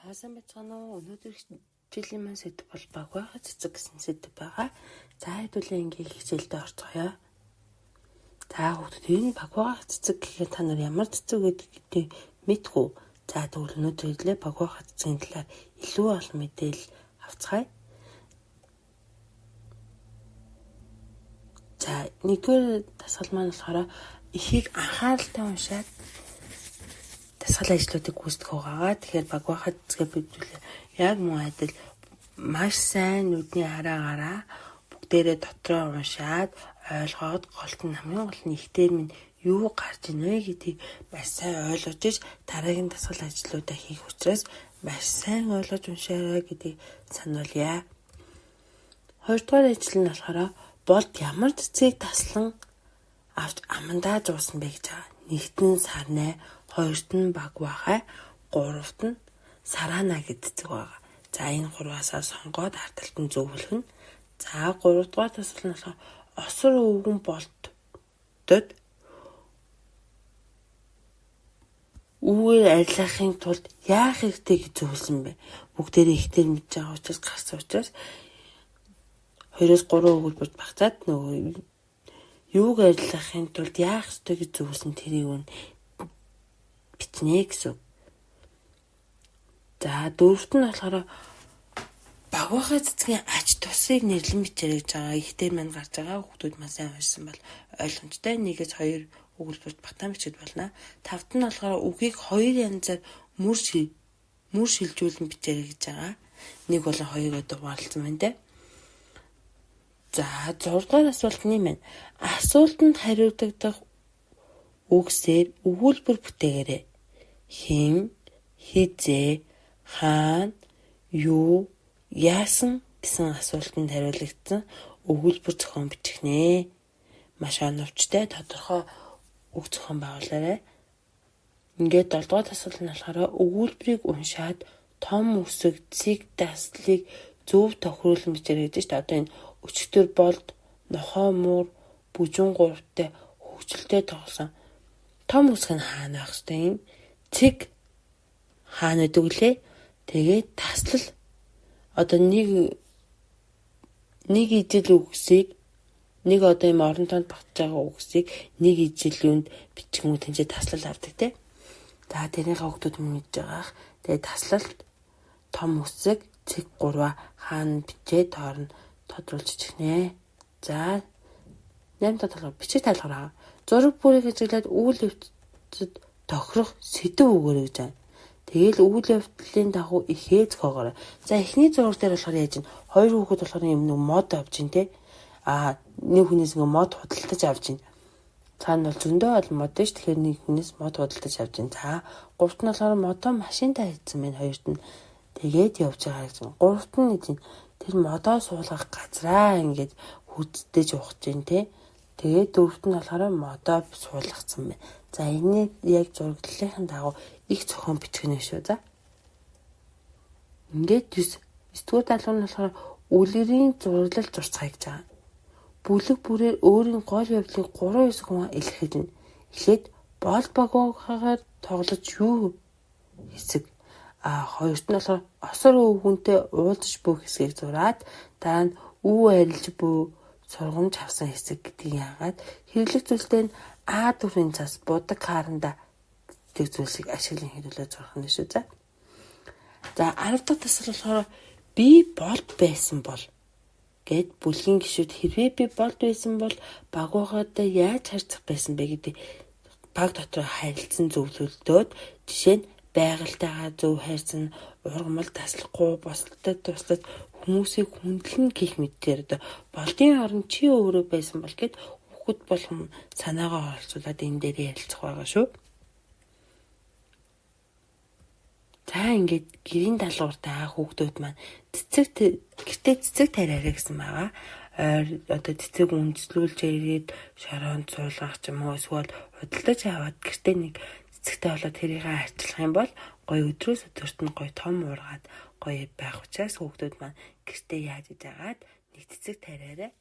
За сайн байцгаана уу? Өнөөдөр хичээлийн маань сэдэв бол багваахай цэцэг гэсэн сэдэв байгаа. За хэдүүлээ ингийн хичээлдээ орцгоё. За хүүхдүүд, энэ багваахай цэцэг гэхээр та нар ямар цэцэг гэдгийг мэдэх үү? За тэгвэл өнөөдөр хэдүүлээ багваахай цэцгийн талаар илүү олон мэдээлэл авцгаая. За нэгдүгээр дасгал маань болохоор ихийг анхааралтай уншаад дасгал ажлуудыг гүйцэтгэх байгаагаа. Тэгэхээр багваахай цэцгээ бидүүлээ яг мөн адил маш сайн нүдний хараагаараа бүгдээрээ дотроо уншаад ойлгоод, голд нь хамгийн гол нь ихтер минь юу гарч ийнэ вэ гэдгийг маш сайн ойлгож иж дараагийн дасгал ажлуудаа хийх учраас маш сайн ойлгож уншаарай гэдгийг сануулъя. Хоёрдугаар ажил нь болохоор болд ямар цэцгийг таслан авч амандаа зуусан бэ гэж байгаа. Нэгт нь сарнай, хоёрт нь багваахай, гуравт нь сараана гэдэг цэцэг байгаа. За энэ гурваасаа сонгоод ард талд нь зөвлөх нь. За гуравдугаар дасгал нь болохоор осор өвгөн болдод үүгээр арилгахын тулд яах хэрэгтэй гэж зөвлөсөн бэ? Бүгдээрээ ихтер мэдж байгаа учраас гарсан учраас 2-3 өгүүлбэрт багцаад нөгөө юуг арилгахын тулд яах ёстой гэж зөвлөсөн тэрийг нь бичнэ гэсэн. За дөрөвт нь болохоор багваахай цэцгийн ач тусыг нэрлэн бичээрэй гэж байгаа. Ихтер маань гарч байгаа. Хүүхдүүд маань сайн уншсан бол ойлгомжтой. 1-2 өгүүлбэрт багтаан бичээд болно. Тавт нь болохоор үгийг хоёр янзаар мөр шилжүүлэн бичээрэй гэж байгаа. 1 болон 2-ыг дугаарласан байна те. За 6 дугаар асуулт нь юм байна. Асуултанд хариулагдах үгсээр өгүүлбэр бүтээгээрэй. Хэн, хизээ, хаана, юу, яасан гэсэн асуултанд хариулагдсан өгүүлбэр зохион бичих нэ. Маш оновчтой тодорхой үг зохион байгуулаарай. Ингээд 7 дугаар асуулт нь болохоор өгүүлбэрийг уншаад том үсэг, цэг, таслыг зөв тохируулан бичээрэй гэж шүү дээ. Одоо энэ өчигдөр болд, нохой муур, бүжүүн гуравтай хөгжилтэй тоглосон. Том үсэг нь хаана байх ёстой юм? Цэг хаана гэдэг лээ? Тэгээд таслал одоо нэг ижил үгсийг нэг одоо юм орон тоонд багтж байгаа үгсийг нэг ижил юунд бичгэнгүү тэнцээ таслал авдаг те. За тэрийнхээ хүүхдүүд мэдж байгаах. Тэгээд таслалт том үсэг цэг гурваа хаана бичээ тоорно тодруулж чихнэ. За 8 дахь толгой бичиг тайлбар аа. Зураг бүрийг ажиглаад үйл явцад тохирох сэдэв өгөөрэй гэж байна. Тэгээл үйл явдлын дагуу ихээ зохиогоорой. За эхний зураг дээр болохоор яаж вэ? Хоёр хүүхэд болохоор юм нэг мод авч ин те. А нэг хүнээс ингээ мод худалдаж авч ин. Цаана бол зөндөө олон мод ш. Тэгэхээр нэг хүнээс мод худалдаж авч ин. За гуравт нь болохоор модоо машинтаа хийцэн байна хоёрт нь. Тэгээд явж байгаа гэж. Гуравт нь нэг тэр модоо суулгах газраа ингээд хүздэж ухаж ин те. Тэгээд дөрөвт нь болохоор модоо суулгацсан байна. За энэ яг зураглалын дагуу их зохион бичих нэ шүү. За. Ингээд 9 дугаар даалгавар нь болохоор үлгэрийн зураглал зурцгаая гэж байгаа. Бүлэг бүрээр өөрийн гол явдлыг 3 9 хүн илэрхийлнэ. Эхлээд бол багваахайгаар тоглож юу хэсэг. А хоёрт нь болохоор осор өвгөнтэй уулзаж буй хэсгийг зураад дараа нь үү арилж буй сургамж авсан хэсэг гэдгийг яагаад хэрэглэх зүйлтэй нь А дүрийн цас будаг харанда гэдэг зүйлсийг ашиглан хэдүүлээ зурах нь шүү. За. За 10 дахь дасгал болохоор би болд байсан бол гэд бүлгийн гишүүд хэрвээ би болд байсан бол багваахайтай яаж харьцах байсан бэ гэдэг баг дотор харилцан зөвлөлдөөд жишээ нь байгальтайгаа зөв харьцан, ургамал таслахгүй, бусдад туслаж хүмүүсийг хүндлэн гих мэтээр одоо болдын оронд чи өөрөө байсан бол гэд хүүхэд болгон санаагаа оролцуулаад энэ дээр ярилцах байгаа шүү. За ингээд гэрийн даалгавартай хүүхдүүд маань цэцэг гэртээ цэцэг тариарай гэсэн байгаа. Ойр одоо цэцэг үндэслүүлж ирээд шороонд суулгах ч юм уу эсвэл худалдаж аваад гэртээ нэг цэцэгтэй болоод тэрийг арчлах юм бол гоё өдрөөс өдөрт нь гоё том уургаад гоё байх учраас хүүхдүүд маань гэртээ яаж иж агаад нэг цэцэг тариарай.